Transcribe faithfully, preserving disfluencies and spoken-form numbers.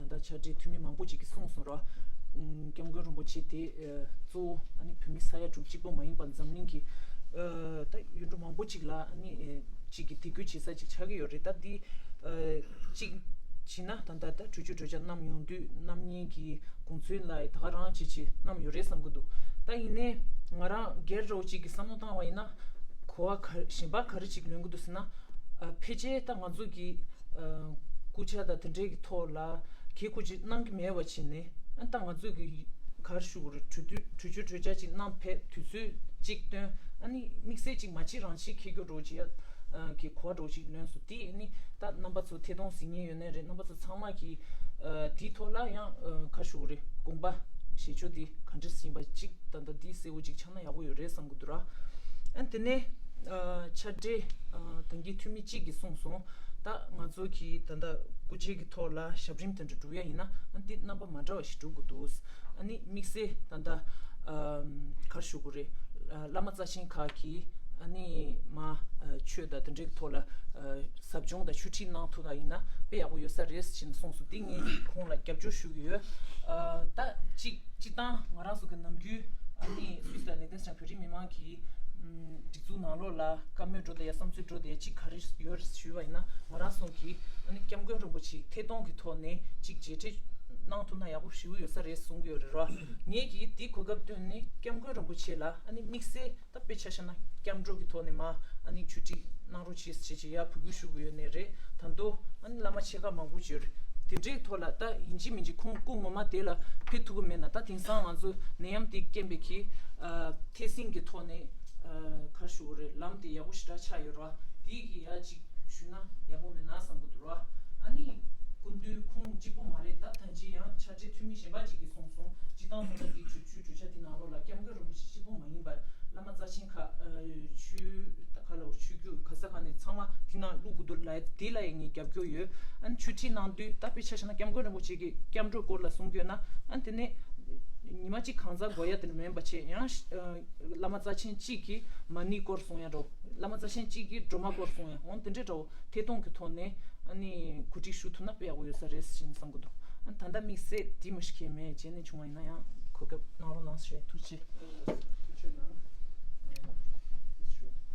ད་ཕྱག་སྦྲེལ་འཐུས་མི་མང་པོ་ཅིག་གིས་གསུངས་སོང་ར། ཨམ། སྐྱབས་མགོན་རིན་པོ་ཆེ་དེ་ཨ་གཙོ་བོ་ཨ་ནི་བོད་མི་ས་ཡ་དྲུག་གཅིག་པོ་མ་ཡིན་པར་འཛམ་གླིང་གི་ཨ་ད་ཡུལ་གྲུ་མང་པོ་ཅིག་ལ་ཨ་ནི་ཨ་ཅིག་གི་དད་གུས་བྱེད་ས་ཅིག་ཆགས་ཀྱི་ཡོད་རེད། ད་འདི་ཨ་ཅིག་བྱས་ན་ད་ལྟ་ད་གྲོས་ཆོད་གྲོས་འཆར་བསྣམས་ཡོང་དུས་རྣམ་གཉིས་ཀྱི་དགོངས་ཚུལ་ལ་ད་ག་རང་ཅིག་ཅིག་བསྣམས་ཡོད་རེད་བསམ་གྱི་འདུག་ད་ཡིན་ནའི་ང་རང་སྒེར་རོགས་ཅིག་གི་བསམ་བློ་བཏང་བ་ཡིན་ན། གོ་བ་ག་གཞན་པ་ག་རེ་ཅིག་ལོན་གྱི་འདུག་ཟེར་ན། ཨ་ཕལ་ཆེར་ད་ང་ཚོ་གི་ཨ་སྐུ་ཕྱྭ་དང་དེ་འདྲའི་གི་ཐོག་ལ་གལ་ཁུར་ཅིག་གནང་གི་མེད་པ་བྱས་ནས། ཨ་ད་ང་ཚོ་གི་ག་རེ་ཞུ་དགོས་རེད། གྲོས་བསྡུར་གྲོས་ཆོད་གྲོས་འཆར་ཅིག་གནང་ཕེབས་དུས་ཚོད་ཅིག་བཏོན། ཨ་ནི་དམིགས་བསལ་ཅིག་མ་བྱེད་རང་བྱེད་འཁྱེར་རྒྱུ་རོགས་ཅིག་ཨ་གི་གོ་བ་རོགས་ཅིག་ལོན་སོང་། དེ་ཨ་ནི་ད་རྣམ་པ་ཚོ་ཐད་གཏོང་གཟིགས་མཁན་ཡོད་ནའི་རེད། རྣམ་པ་ཚོ་ཚང་མ་གི་ཨ་དེའི་ཐོག་ལ་ཡང་ཨ་ག་རེ་ཞུ་དགོས་རེད། དགོངས་པ་བཞེས་ཕྱོགས་དེ་ག་འདྲ་ཡིན་པ་ཅིག་ད་ལྟ་འདི་གསལ་བོ་ཅིག་ཆགས་ན་ཡག་པོ་ཡོད་རེད་བསམ་གྱི་འདུག་ར། ཨ་དེ་ནས་ཨ་ཕྱག་སྦྲེལ་ཨ་ད་གིན་འཐུས་མི་གཅིག་གིས་གསུངས་སོང་། ད་ང་ཚོ་གིས་ད་ལྟ་སྐུ་ཕྱྭ་གི་ཐོག་ལ་ཞབས་རིམ་དེ་འདྲ་སྒྲུབ་ཡ་ཡིན་ན། ཨ་འདི་རྣམ་པ་མ་འདྲ་བ་ཞིག་སྒྲུབ་དགོས་འདུག་ཨ་ནི་དམིགས་བསལ་ད་ལྟ་ཨ་ག་རེ་ཞུ་དགོས་རེད། ཨ་བླ་མ་རྩ་ཆེན་ཁག་གིས་ཨ་ནི་མ་ཨ་ཆོས་དང་དེ་འདྲའི་ཐོག་ལ་ཨ་ཟབ་སྦྱོང་དང་ཆོས་ཁྲིད་གནང་ཐུབ་པ་ཡིན་ན་དཔེ་ཡག་པོ་ཡོད་ས་རེད་ཅེས་གསུངས་སོང་། དེ་ངས་ཁོང་ལ་རྒྱབ་སྐྱོར་ཞུ་གི་ཡོད། ཨ་ད་གཅིག་སྤྱིར་བཏང་ང་རང་ཚོ་གི་ནམ་རྒྱུན་ཨ་ནི་སུད་སི་དང་ལིག་ཏེན་སི་ཊན་བོད་རིགས་མི་མང་གི་ཨམ་སྒྲིག་འཛུགས་ནང་ལོགས་ལ་བཀའ་མོལ་འགྲོ་བསྡད་ཡ་བསམ་ཚུལ་འགྲོ་བསྡད་ཡ་གཅིག་ག་རེ་ཡོད་ཞུས་པ་ཡིན་ན། ང་རང་ཚོ་གི་ཨ་ནི་སྐྱབས་མགོན་རིན་པོ་ཆེ་ཐད་གཏོང་གི་ཐོག་ནས་གཅིག་མཇལ་འཕྲད་གནང་ཐུབ་ན་ཡག་པོ་ཞེ་པོ་ཡོད་ས་རེད་གསུང་གི་ཡོད་རེད་ར། ངས་ཀྱིས་འདི་གོ་སྐབས་བཏོན་ནས་སྐྱབས་མགོན་རིན་པོ་ཆེ་ལ་ཨ་ནི་དམིགས་བསལ་ད་དཔེ་ཆ་བཞག་ན་སྐྱབས་འགྲོ་གི་ཐོག་ནས་མ་ཨ་ནི་ཆོས་ཁྲིད་གནང་རོགས་གྱིས་ཞེས་ཀྱི་ཡར་འབོད་སྐུལ་ཞུ་གི་ཡོད་ནའི་རེད། ད་དུང་ཨ་ནི་བླ་མ་ཆེ་ཁག་མང་པོ་ཅིག་ཡོད་རེད། དེ་འདྲའི་ཐོག་ལ་ད་ཡིན་གཅིག་མིན་གཅིག་ཁོང་སྐུ་ངོ་མ་དེ་ལ་ཕེབས་ཐུབ་ཀྱི་མེད་ན། ད་དེང་སང་ང་ཚོ་ནད་ཡམས་དེའི་རྐྱེན་པས་ཀྱིས་ཨ་ཐད་སྲིང་གི་ཐོག་ནས་ཨ་ག་རེ་ཞུ་དགོས་རེད། ལམ་དེ་ཡག་པོ་ཞེ་དྲག་ཆགས་ཡོད་ར། དེ་གི་ཡ་གཅིག་ཞུས་ན་ཡག་པོ་མེད་ན་བསམ་གྱི་འདུག་ར། ཨ་ནི་སྐུ་མདུན་ཁོང་གཅིག་པོ་མ་རེད། ད་ད་ཅི་ཡང་ཕྱག་སྦྲེལ་འཐུས་མི་གཞན་པ་ཅིག་གིས་གསུངས་སོང་། སྤྱིར་བཏང་ད་ལྟ་འདི་གྲོས་ཆོད་གྲོས་འཆར་དེ་ནང་ལོགས་ལ་སྐྱབས་མགོན་རིན་པོ་ཆེ་གཅིག་པོ་མ་ཡིན་པར་བླ་མ་རྩ་ཆེན་ཁག་ཨ་ཆོས་ད་ག་ལ་ཆོས་བརྒྱུད་ག་ས་ག་ནས་ཚང་མ་དེ་ནང་བླུག་དགོས་འདུག་ལབ། དེ་ལ་ཡང་ངས་རྒྱབ་སྐྱོར་ཡོད། ཨ་ནི་ཆོས་ཁྲིད་གནང་དུས་ད་དཔེ་ཆ་བཞག་ན་སྐྱབས་མགོན་རིན་པོ་ཆེ་གི་སྐྱབས་འགྲོའི་སྐོར་ལ་གསུང་གི་ཡོད་ན། ཨ་ནི་དེ་ནས་ཉི་མ་གཅིག་གང་ཟག་དགོས་ཡ་དེ་འདྲ་མིན་པ་བྱས། ཡང་ཨ་བླ་མ་རྩ་ཆེན་གཅིག་གིས་མ་ཎིའི་སྐོར་གསུང་ཡ་འདྲ་བོ། བླ་མ་རྩ་ཆེན་གཅིག་གིས་སྒྲོལ་མ་སྐོར་གསུང་ཡ། འོ་དེ་འདྲའི་འདྲ་བོ་ཐད་གཏོང་གི་ཐོག་ནས་ཨ་ནི་གོ་སྒྲིག་ཞུ་ཐུབ་ན་དཔེ་ཡག་པོ་ཡོད་ས་རེད་ཅེས་བསམ་གྱི་འདུག་ཨ་ད་ལྟ་དམིགས་བསལ་དེ་མོ་ཞིག་གས་མེད། རྗེས་ནས་བྱུང་བ་ཡིན་ན་ཡང་གོ་སྐབས་གནང་རོགས་གནང་ཞུ། ཐུགས་རྗེ་ཆེ།